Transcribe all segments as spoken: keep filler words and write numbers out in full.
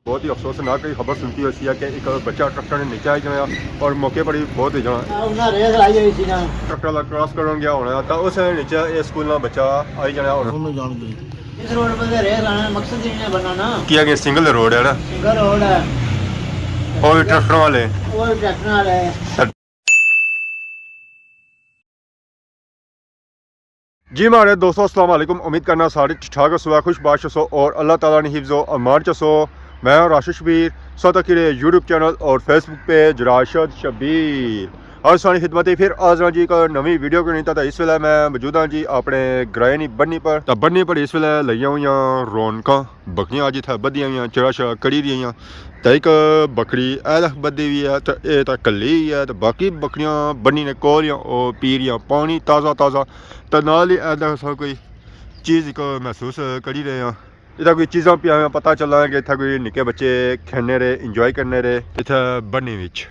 بہت ہی افسوسناک خبر سنتی ہوئی سی کہ ایک بچہ ٹریکٹر نے نیچے آئی جانا اور موقع پر ہی فوت ہوئی جانا۔ انہاں ریس لائی ہوئی سی نا۔ ٹریکٹر والا کراس کرن گیا ہونا، تو اس نیچے یہ سکول نا بچہ آئی جانا اور اس روڈ پر تے ریس لانا مقصد ہی نہیں بننا نا۔ کیا کہ سنگل روڈ ہے نا؟ سنگل روڈ ہے۔ وہ بھی ٹریکٹر والے۔ وہ بھی ٹریکٹر والے۔ جی مہاڑے دوستو، السلام علیکم۔ امید کرنا سارے ٹھیک ٹھاک ہسو، خوش باش ہسو اور اللہ تعالیٰ نے حفظ و امان چ ہسو۔ میں ہاں راشد شبیر، سو تکی رہے یوٹیوب چینل اور فیس بک پیج راشد شبیر۔ اور ساری خدمت پھر حاضر ہاں جی ایک نویں ویڈیو کے نہیں۔ تو اس ویلے میں موجود ہاں جی اپنے گرائے نی بنی پر۔ تو بنی پر اس ویلے لگیاں ہوئیاں رونقاں، بکریاں اج اتھے بدھیاں ہوئیاں، چرا شرا کری رہیاں۔ تے ایک بکری اے تک بدھی ہوئی ہے، تے اے تک کلی ہوئی ہے، تے باقی بکریاں بنی نے کول یا او پی رہیاں پانی تازہ تازہ۔ تے نال ہی اے تک اساں کوئی چیز ایک محسوس کری رہے ہاں۔ اتھا کوئی چیزاں پیاں ہویاں، پتہ چلا کہ اتھا کوئی نکے بچے کھیلنے رہے، انجوائے کرنے رہے اتھا بنی وچ۔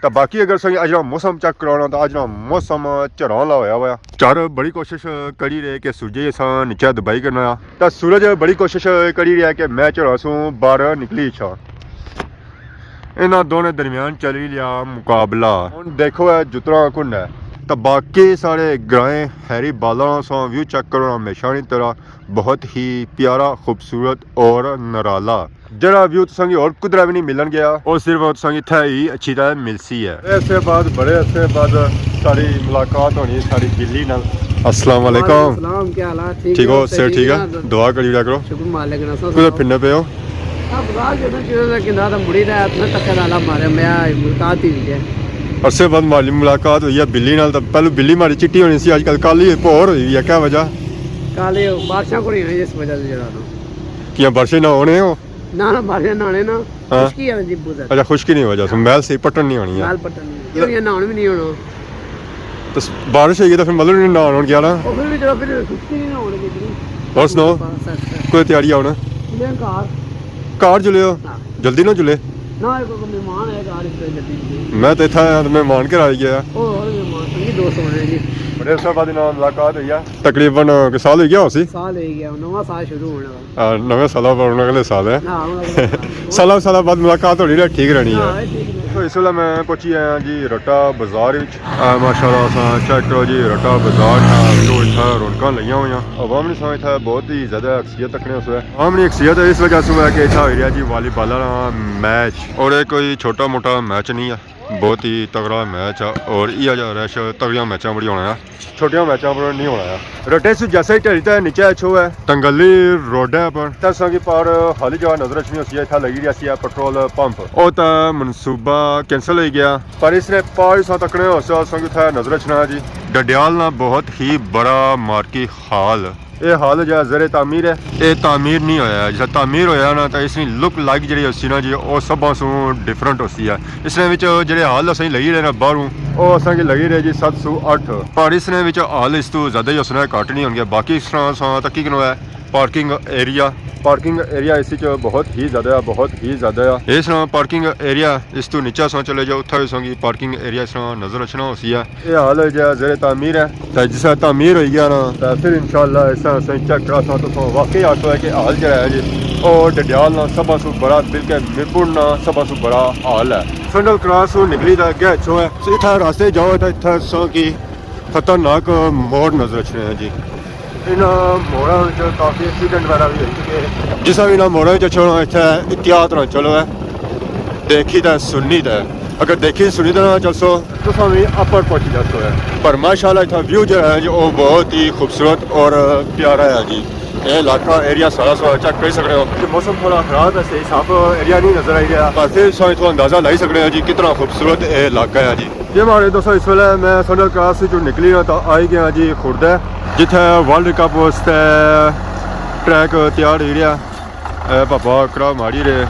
تے باقی اگر اساں اج نا موسم چیک کرانا، تے اج نا موسم جھڑاں والا ہویا ہوا۔ چار بڑی کوشش کری رہے کہ سورج اساں نیچے دبائی کرنا آ۔ تے سورج بڑی کوشش کری رہیا کہ میں جھڑاں سوں باہر نکلی اچھاں۔ انہاں دونوں درمیان چلی رہیا مقابلہ۔ ہن دیکھو اے جتنا کن ہے۔ تے باقی سارے گرائیں ہیری بالاں ساں ویو چیک کرو، ہمیشہ نی طرح بہت ہی پیارا، خوبصورت اور نرالا۔ جڑا ویو تساں کی اور کدرے وی نہیں ملن گیا، او صرف تساں کی اتھے ہی اچھی طرح ملسی ہے۔ ایسے بعد، بڑے عرصے بعد ساری ملاقات ہونی ساری بلی نال۔ السلام علیکم۔ وعلیکم السلام، کیا حال ہے؟ ٹھیک ہو؟ صحت ٹھیک ہے؟ دعا کری رہا کرو۔ شکر مالک نا۔ کدھر پھرنے پے ہو؟ اب بازار جو نا، جو نا کندا تھا مڑی رہا، اتنا ٹکر والا مارے، میں ملاقات ہی ہوئی ہے۔ عرصے بعد مالی ملاقات ہوئی ہے بلی نال، تو پہلو بلی ماری چٹی ہونی سی، اج کل کالی بھور ہوئی ہے، کیا وجہ؟ کالی بارشاں کو نہیں ہوئی، اس وجہ سے جڑا نا۔ کیا بارشیں نہ ہونے ہو؟ نہ، نہ، بارشیں نہ ہونے نا۔ ہاں۔ خشکی ہے جی بہت زیادہ۔ اچھا، خشکی نہیں ہو جا، سو میل سی پٹن نہیں ہونی ہے۔ میل پٹن نہیں۔ کیوں یہ نہاؤن بھی نہیں ہونا۔ تو س-، بارش ہوئی گئی تو پھر مطلب نہیں نہاؤن ہون کیا نا؟ وہ پھر بھی چلو، پھر خشکی نہیں نہاؤن گی اتنی۔ اور سناؤ؟ بس، اچھا۔ کوئی تیاری آؤ نا؟ میں گھر۔ گھر جلے ہو؟ ہاں۔ جلدی نہ جلے۔ نہ، کوئی مہمان ہے گھر، اس لیے جلدی جلدی۔ میں تو اتھا آیا تو مہمان گھر آئی گیا۔ او، اور مہمان، سنگی دوست ہونے جی۔ بڑے عرصے بعد انہاں ملاقات ہوئی ہے۔ تقریباً کہ سال ہوئی گیا ہو سی؟ سال ہوئی گیا، نواں سال شروع ہونے والا۔ آ، نویں سال پر ہن اگلے سال ہے۔ ہاں، ہن اگلے سال۔ سالاں سالاں بعد ملاقات ہونی رہے، ٹھیک رہنی ہے۔ ہاں، ٹھیک ہے۔ تو اس ویلے میں پہنچی آیا جی رٹا بازار وچ۔ آ، ماشاءاللہ، اساں چیک کرو جی، رٹا بازار تھا، جو اتھا رونقاں لگیاں ہویاں۔ عوام نے ساں اتھا بہت ہی زیادہ اکثریت تکنے اس ویلے۔ عوام نی اکثریت اس وجہ سے ہے کہ اتھا ہوئی رہیا جی والی بال نا میچ، اور یہ کوئی چھوٹا موٹا میچ نہیں ہے، بہت ہی تگڑا میچ ہے، اور یہ جا رش تگڑیاں میچاں بڑی ہونا ہے۔ چھوٹیاں میچاں پر نہیں ہونا ہے۔ رٹے سو جیسا ہی ڈھیری تے نیچے اچھو ہے۔ تنگلی روڈ ہے پر۔ تے اساں کی پار خالی جگہ نظر اچھنی ہوسی ہے، اتھا لگی رہیا سی ہے پٹرول پمپ۔ او تے منصوبہ کینسل ہوئی گیا۔ پر اس نے پار اساں تکنے ہوسا، اساں کی اتھا نظر اچھنا ہے جی۔ ڈڈیال نا بہت ہی بڑا مارکی ہال۔ اے ہال جیہڑا زیر تعمیر ہے۔ اے تعمیر نہیں ہویا ہے، جسا تعمیر ہویا نا، تے اس نی لک لائک جیہڑی ہوسی نا جی، او سبھاں سوں ڈفرنٹ ہوسی ہے۔ اس نے وچ جیہڑے ہال اساں لگی رہے نا باہروں، او اساں کی لگی رہے جی ست سو اٹھ۔ پر اس نے وچ ہال اس تو زیادہ ہی ہوسنا ہے، گھٹ نہیں ہونگے۔ باقی اس طرح اساں تکی کنو ہے پارکنگ ایریا۔ پارکنگ ایریا اس وچ بہت ہی زیادہ ہے، بہت ہی زیادہ ہے۔ اس طرح پارکنگ ایریا اس تو نیچے اساں چلے جاؤ، اتھا وی اساں کی پارکنگ ایریا اس طرح نظر اچھنا ہوسی ہے۔ اے ہال جیہڑا زیر تعمیر ہے، تے جسا تعمیر ہوئی گیا نا، تے پھر انشاءاللہ اس طرح اساں چیک کراساں، تساں واقعی آکھو ہے کہ ہال جیہڑا ہے جی، او ڈڈیال نا سبھاں سوں بڑا، بلکہ میرپور نا سبھاں سوں بڑا ہال ہے۔ سنڈل کراس سوں نکلی تے اگے اچھو ہے۔ سو اتھا راستے جاؤ تے اتھا تساں کی خطرناک موڑ نظر اچھنے ہیں جی۔ انہاں موڑاں وچ کافی ایکسیڈنٹ وغیرہ بھی ہوئی چکے ہیں۔ جسا بھی انہاں موڑاں وچ اچھو نا، اتھا احتیاط نال چلو ہے۔ دیکھی تے سنی تے، اگر دیکھی سنی تے نہ چلسو، تساں وی اپر پہنچی جاسو ہے۔ پر ماشاءاللہ اتھا ویو جیہڑا ہے جی، او بہت ہی خوبصورت اور پیارا ہے جی۔ اے علاقہ ایریا سارا سارا چیک کری سکنے ہو۔ موسم تھوڑا خراب ہے، صحیح صاف ایریا نہیں نظر آئی رہیا، پر پھر تساں اتھوں اندازہ لائی سکنے ہو جی، کتنا خوبصورت اے علاقہ ہے جی۔ جی مہاڑے دوستو، اس ویلے میں سنڈل کراس وچوں نکلی ہاں تے آئی گیا جی خوردے، جتھے ورلڈ کپ واسطے ٹریک تیار ہوئی رہیا۔ اے پاپا کڑا ماری رہے،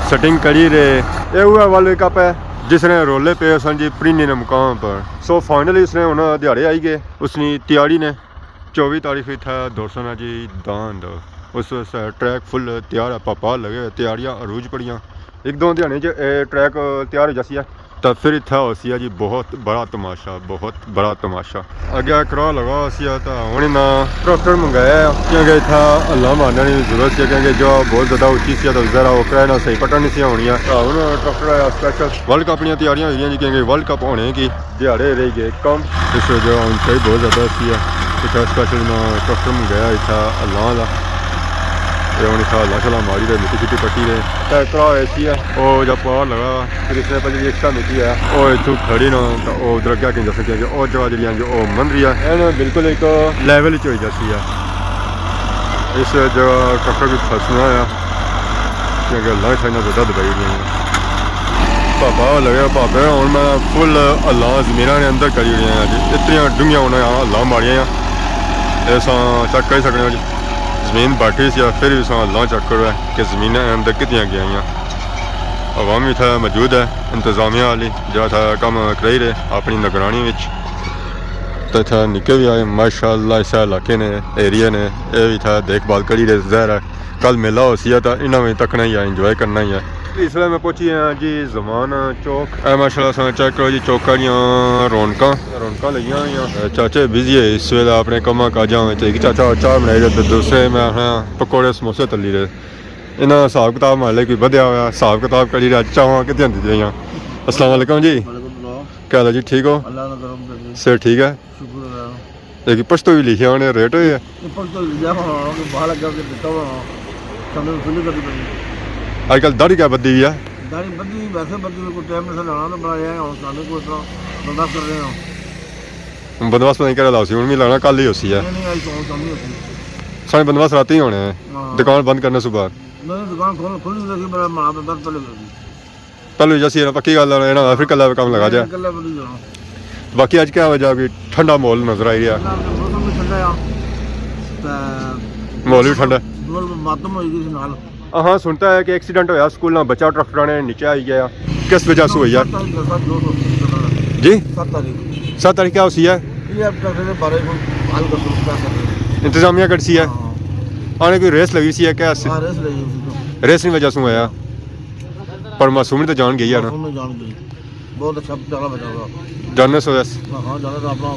سیٹنگ کری رہے۔ اے اوہے ورلڈ کپ ہے جس نے رولے پے سن جی پرینی نے مقام پر۔ سو فائنلی اس نے ہن دیہاڑے آئی گئے، اس نی تیاری نے۔ چوبی تاریخ اتھے دوڑسن ہے جی داند۔ اس واسطے ٹریک فل تیار ہے، پاپا لگے ہوئے، تیاریاں عروج پڑیاں۔ ایک دو دیہاڑے چ اے ٹریک تیار ہو جاسی ہے۔ تاں فر اتھا ہوسی ہے جی بہت بڑا تماشا، بہت بڑا تماشا۔ اگے کراہ لگا ہوسی ہے تاں ہن انہاں ٹریکٹر منگایا ہے، کیونکہ اتھا اللہ مارنے نی ضرورت ہے، کیونکہ جو بہت زیادہ اچی سی ہے تاں ذرا او کراہ نہ صحیح پٹن نی سی ہونی ہے۔ تاں ہن ٹریکٹر آیا سپیشل ورلڈ کپ نیاں تیاریاں ہوئی رہیاں جی، کیونکہ ورلڈ کپ ہونے کی دیہاڑے رہ گئے کم۔ اس وجہ اونچائی بہت زیادہ سی ہے۔ اتھا سپیشل انہاں ٹریکٹر منگایا اتھا اللہ دا۔ اے ہن اتھا اللہ شلا ماری رہے، مٹی شٹی پٹی رہے۔ تے کراہ ایسی ہے، او جا پار لگا، پھر اس نے پہلے ایکسٹرا مٹی ہے، او اتھوں کھڑی نہ، تے او ادھر کیا کہیں جا سکیا کہ او جگہ جڑی ہے جو او من رہی ہے۔ اے نا بالکل ایک لیول وچ ہوئی جاسی ہے۔ اس جگہ ٹریکٹر بھی پھسنا ہے، کیونکہ اللہ اتھا انہاں زیادہ دبائی رہی ہے۔ پاپا لگے، پاپے ہن میں فل اللہ زمیناں نے اندر کری رہے ہیں جی، اتنیاں ڈونگیاں انہاں اللہ ماریاں ہیں۔ اے ساں چیک کری سکنے ہو جی، زمین باقی سی، پھر بھی ساں اللہ چیک کرو ہے کہ زمیناں اندر کتنیاں گئیاں۔ عوام بھی اتھا موجود ہے، انتظامیہ والی جڑا اتھا کم کرائی رہے اپنی نگرانی وچ۔ تے اتھا نکے بھی آئے، ماشاءاللہ، اس علاقے نے، ایریے نے، اے بھی اتھا دیکھ بھال کری رہے، ظاہر ہے کل میلہ ہوسی ہے تاں انہاں وچ تکنا ہی ہے، انجوائے کرنا ہی ہے۔ اس ویلے میں پہنچی ہاں جی زمان چوک۔ اے ماشاءاللہ ساں چیک کرو جی، چوکاں دیاں رونقاں، رونقاں لگیاں ہوئیاں۔ اے چاچے بزی ہے اس ویلے اپنے کماں کاجاں وچ۔ ایک چاچا چاہ بنائی رہے تے دوسرے میں آخنا پکوڑے سموسے تلی رہے۔ انہاں حساب کتاب مالے کوئی ودھیا ہویا، حساب کتاب کری رہا، چاواں کتھیاں دتیاں ہوئیاں۔ السلام علیکم جی۔ وعلیکم السلام۔ کیا حال ہے جی، ٹھیک ہو؟ اللہ کا کرم کر دے۔ صحت ٹھیک ہے؟ شکر اللہ۔ ایک پشتو بھی لکھیا ہونے، ریٹ ہوئے ہے؟ یہ پشتو لکھیا ہونا، کہ بال اگا کے دیتا ہونا، سمجھ سمجھ کری پڑی۔ آج کل داڑھی کیا بدھی ہوئی ہے؟ داڑھی بدھی ہوئی، ویسے بدھی ہوئی، کوئی ٹائم نہیں سے لانا تو بڑا یہ ہے، ہن سامنے کوئی اتنا بندوبست کر رہے ہیں۔ بندوبست پتہ نہیں کہڑا لاؤ سی، ہن بھی لانا کل ہی ہوسی ہے۔ نہیں، نہیں، آج تو ہن شامی ہوسی۔ سارے بندوبست راتی ہی ہونے ہیں، ہاں۔ دکان بند کرنے صبح۔ نہیں، دکان کھول، کھلی ہوئی سی، بڑا ماڑا بندوبست پہلے کر دی۔ پہلے جیسی ہے نا، پکی گل ہے نا، پھر کلا کم لگا جائے۔ کلا بدھی جانا۔ باقی اج کیا وجہ کہ ٹھنڈا ماحول نظر آئی رہیا؟ اللہ کے موسم بھی ٹھنڈا ہے۔ تے ماحول بھی ٹھنڈا۔ ماحول ماتم ہوئی گئی سی نال۔ ہاں، سنتا ہے کہ ایکسیڈنٹ ہویا سکول نا، بچہ ٹریکٹر نے نیچے آئی گیا۔ کس وجہ سے ہوئی ہے؟ ست تاریخ کا، سات دو سو سترہ۔ جی؟ ست تاریخ۔ ست تاریخ کیا ہوسی ہے؟ یہ اب ٹریکٹر کے بارے کو حال کا سوچ کیا کر رہے ہیں۔ انتظامیہ کر سی ہے؟ ہاں۔ آنے کوئی ریس لگی سی ہے کیا؟ ہاں، ریس لگی سی تو۔ ریس کی وجہ سے ہویا؟ پر معصوم نے تو جان گئی ہے نا؟ معصوم نے جان گئی۔ بہت اچھا پیارا بچہ تھا۔ جاننے سو یس۔ ہاں، ہاں، جاننے سو اپنا۔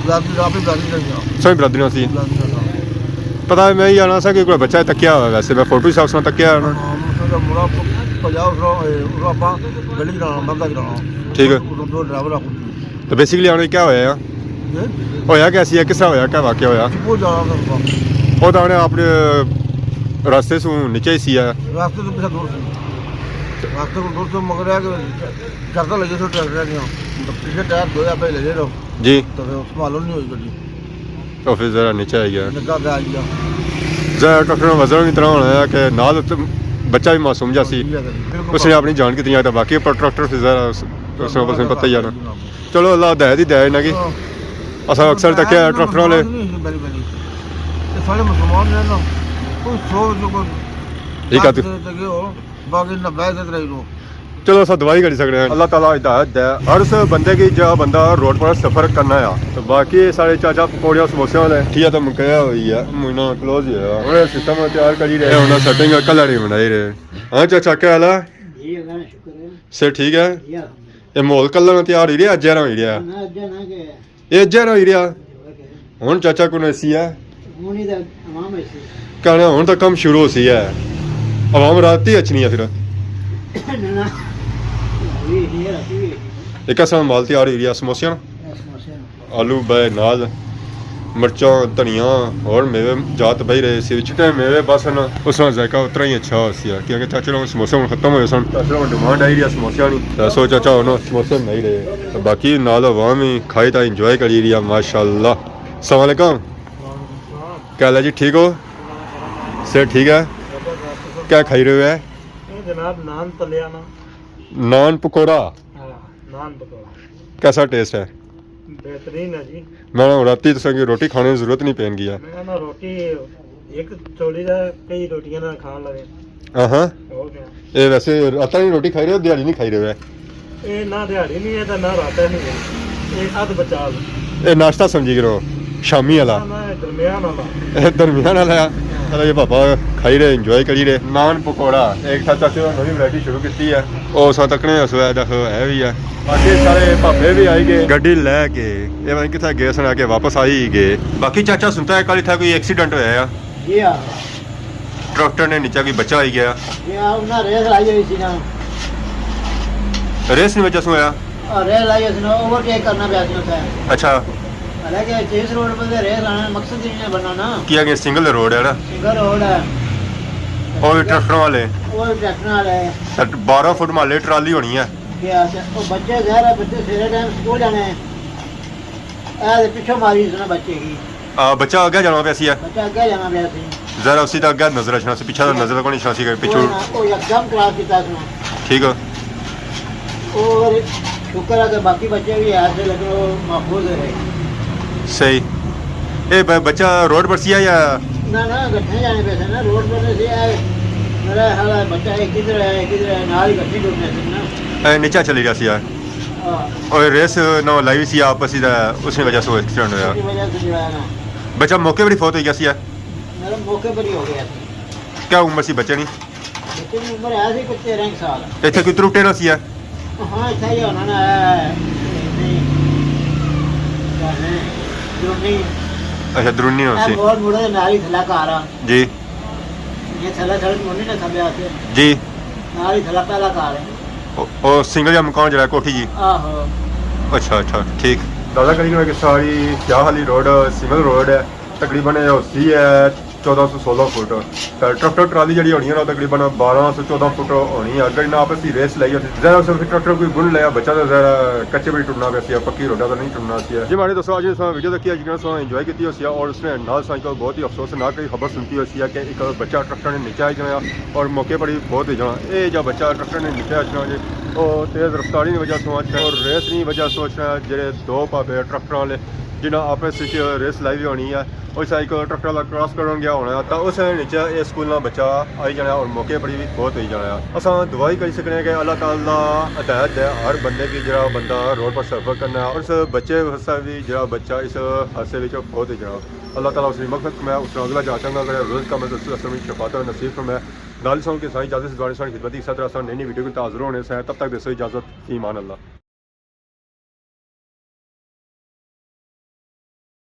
برادری، آپ ہی برادری سے گیا۔ سوئی برادری سی۔ برادری سے تھا۔ پتہ ہے، میں یہ آنا سا کہ کوئی بچہ تکیا ہوا ویسے، میں فوٹو حساب سے تکیا ہے نا۔ ہاں، اس نے مڑا پجا اس نے، اس نے اپنا گلی جانا، مردا جانا۔ ٹھیک ہے۔ اس نے دو ڈرائیور آپ۔ تو بیسیکلی آنے کیا ہویا ہے؟ جی؟ ہویا کیا سی ہے؟ کس طرح ہویا؟ کیا واقعہ ہویا؟ سپور جانا تھا اس کا۔ وہ تو آنے اپنے راستے سے نیچے ہی سی ہے۔ راستے سے پیچھے دور سے۔ راستے کو دور سے مگر ہے کہ چڑھتا لگے سو ٹریکٹر نہیں ہو۔ تو پیچھے ٹائر دو یا پہلے لگے رہو۔ جی۔ تو پھر اس معلوم نہیں ہوئی گڈی۔ تو پھر ذرا نیچے آ گیا۔ نکا پہ آ گیا۔ ذرا ٹریکٹر میں وزن بھی اتنا ہونا ہے کہ نال ات-، بچہ بھی معصوم جا سی۔ بالکل۔ اس نے اپنی جان کتنی آتا، باقی پر ٹریکٹر سے ذرا اس، اس نے پتہ ہی ہے نا۔ چلو، اللہ ہدایت ہی دے انہاں کی۔ ہاں۔ اساں اکثر تکیا ٹریکٹر والے۔ نہیں، بڑی، بڑی۔ یہ سارے مسلمان ہیں نا، کوئی سو جو کوئی ٹھیک ہے۔ دس تک ہو، باقی نبے تک رہی لو۔ چلو، اساں دعا ہی کری سکنے ہیں۔ اللہ تعالیٰ ہدایت دے ہر اس بندے کی، جو بندہ روڈ پر سفر کرنا ہے۔ تو باقی سارے چاچا پکوڑیاں سموسے والے، ٹھیک ہے، تو مکیا ہوئی ہے، مہینہ کلوز ہی ہویا۔ انہیں سسٹم تیار کری رہے، انہیں سیٹنگ کلر ہی بنائی رہے۔ ہاں چاچا، کیا حال ہے؟ جی، اللہ کا شکر ہے۔ سے ٹھیک ہے؟ جی، الحمدللہ۔ یہ ماحول کلر تیار ہی رہا، اجے ہوئی رہا؟ نہ، اجے نہ گئے۔ یہ اجے ہوئی رہا؟ ہن چاچا کو ایسی ہے؟ ہن ہی تے عوام ایسی۔ کہنا ہن تک کم شروع ہو سی ہے۔ عوام رات ہی اچھنی ہے پھر۔ نہ، نہ۔ ہوئی نہیں ہے، رات ہوئی ہے۔ ایک ایسا مال تیار ہوئی رہا، سموسیاں؟ یہ سموسے ہیں۔ آلو بئے نال، مرچاں، دھنیا اور میوے جات بئی رہے سی وچ۔ تے میوے بس نا، اس نا ذائقہ اتنا ہی اچھا ہو سی ہے، کیونکہ چاچے لوگ سموسے ہن ختم ہوئے سن۔ چاچے لوگ ڈیمانڈ آئی رہی ہے سموسیاں نی۔ تے سو چاچا ہن سموسے بنائی رہے۔ تے باقی نال عوام ہی کھائی تے انجوائے کری رہی ہے، ماشاءاللہ۔ السلام علیکم۔ کیا حال ہے جی، ٹھیک ہو؟ سے ٹھیک ہے؟ کیا کھائی رہے ہو ہے؟ اے جناب، نان تلیا نا۔ نان پکوڑا؟ ہاں، نان پکوڑا۔ کیسا ٹیسٹ ہے؟ بہترین ہے جی۔ میں نا راتی تساں کی روٹی کھانے کی ضرورت نہیں پین گئی ہے۔ میں نا روٹی ایک چھوڑی دا، کئی روٹیاں نہ کھان لگے۔ ہاں ہاں۔ ہو گیا۔ اے ویسے راتاں نی روٹی کھائی رہے ہو، دیہاڑی نہیں کھائی رہے ہو؟ اے نہ دیہاڑی نہیں ہے تے نہ رات نہیں ہے۔ اے ادھ بچال۔ اے ناشتہ سمجھی کرو، شامی والا۔ نہ، نہ، اے درمیان والا۔ اے درمیان والا ہے۔ چلو جی پاپا، کھائی رہے، انجوائے کری رہے۔ نان پکوڑا ایک تھا چاچے نے نوی ورائٹی شروع کیتی ہے۔ او اساں تکنے اس ویلے دس ہے بھی ہے۔ باقی سارے پاپے بھی آئی گئے گڈی لے کے۔ اے پتہ نہیں کتھے گئے سن، آ کے واپس آئی ہی گئے۔ باقی چاچا سنتا ہے کل اتھا کوئی ایکسیڈنٹ ہویا ہے۔ جی ہاں۔ ٹریکٹر نے نیچے کوئی بچہ آئی گیا۔ جی ہاں، انہاں ریس لائی ہوئی سی نا۔ ریس نی وجہ سے ہویا؟ آ، ریس لائی ہوئی سی نا، اوورٹیک کرنا پیا سی اتھے۔ اچھا۔ حالانکہ اس روڈ پر تے ریس لانا مقصد ہی نہیں بننا نا۔ کیا کہ سنگل روڈ ہے نا؟ سنگل روڈ ہے۔ او بھی ٹریکٹر والے؟ او بھی ٹریکٹر والے۔ تے بارہ فٹ مالے ٹرالی ہونی ہے۔ کیا تے او بچے ظاہر ہے، بچے سویرے ٹائم سکول جانے ہیں۔ اے تے پچھوں ماری اس نے بچے کی۔ آ، بچہ اگے جانا پیا سی ہے؟ بچہ اگے جانا پیا سی۔ ذرا اسی تے اگے نظر اچھنا سی، پچھے نظر کونی اچھنا سی کہ پچھوں۔ او نا، او یکدم کراس کیتا اس نے۔ ٹھیک ہے۔ اور شکر ہے کہ باقی بچے بھی ایسے، لیکن وہ محفوظ رہے۔ صحیح۔ اے ب-، بچہ روڈ پر سی ہے یا؟ نہ، نہ، کٹھے جانے پے سے نا، روڈ پر نہیں سی ہے۔ میرا خیال ہے بچہ ایک کدھر ہے، ایک کدھر ہے، نال ہی کٹھے ٹرنے سے نا۔ اے نیچا چلی گیا سی ہے۔ ہاں۔ اور ریس نہ لائی سی آپس ہی تے اس وجہ سے ایکسیڈنٹ ہویا۔ اس وجہ سے جو ہے نا۔ بچہ موقع پر ہی فوت ہو گیا سی ہے۔ میرا موقع پر ہی ہو گیا سی۔ کیا عمر سی بچے نی؟ بچے نی عمر ہے سی کوئی تیرہ ایک سال۔ تے اتھے کوئی ترٹے نہ سی ہے؟ ہاں، اتھے ہی ہونا نا، اے، نہیں، کیا ہے، درونی۔ اچھا، درونی ہونا اے سی۔ موڑ مڑے نال ہی تھلا گھر آ۔ جی۔ یہ تھلا سڑک مڑنی نا کھبے آتے۔ جی۔ نال ہی تھلا پہلا گھر ہے۔ او، او سنگل یا مکان جڑا ہے، کوٹھی جی؟ آہو۔ اچھا، اچھا، ٹھیک۔ اندازہ کری کہ ساری سیاہ والی روڈ سنگل روڈ ہے، تقریباً یہ ہوسی ہے چودہ سو سولہ فٹ۔ تے ٹریکٹر ٹرالی جڑی ہونی ہے نا، تقریباً بارہ سو چودہ فٹ ہونی ہے۔ اگر انہاں آپس ہی ریس لائی ہوتی، ذرا اسے پھر ٹریکٹر کوئی گن لیا، بچہ تو ذرا کچے پر ہی ٹرنا پیا سی، پکی روڈا تو نہیں ٹرنا سی۔ جی ماڑے دوستو، اج اساں ویڈیو دیکھی ہے، جنہاں اساں انجوائے کیتی ہوسی، اور اس نے نال اساں کو بہت ہی افسوسناک خبر سنتی ہوسی ہے کہ ایک بچہ ٹریکٹر نے نیچے آئی جانا اور موقع پر ہی فوت ہو جانا۔ اے جا بچہ ٹریکٹر نے نیچے اچھنا جی، او تیز رفتاری نی وجہ سوں اچھنا اور ریس نی وجہ سوں اچھنا، جڑے دو پاپے ٹریکٹر والے جنہاں آپس وچ ریس لائی ہوئی ہونی ہے، اس ایک ٹریکٹر والا کراس کرن گیا ہونا ہے، تاں اس نیچے اے سکول نا بچہ آئی جانا ہے اور موقع پر ہی فوت ہوئی جانا ہے۔ اساں دعا ہی کری سکنے ہیں کہ اللہ تعالیٰ ہدایت دے ہر بندے کی، جڑا بندہ روڈ پر سفر کرنا ہے، اور اس بچے واسطے بھی جڑا بچہ اس حادثے وچ فوت ہوئی جانا۔ اللہ تعالیٰ اس کی مغفرت فرمائے، اس نے اگلا جہاں چنگا کرے، رزق کا مدد اس نے شفاعت نصیب فرمائے۔ نال سن کے سائیں اجازت سے دوارے سن خدمت کی ساتھ رہا سن نئی نئی ویڈیو کے حاضر ہونے سے، تب تک دیسو اجازت، فی امان اللہ۔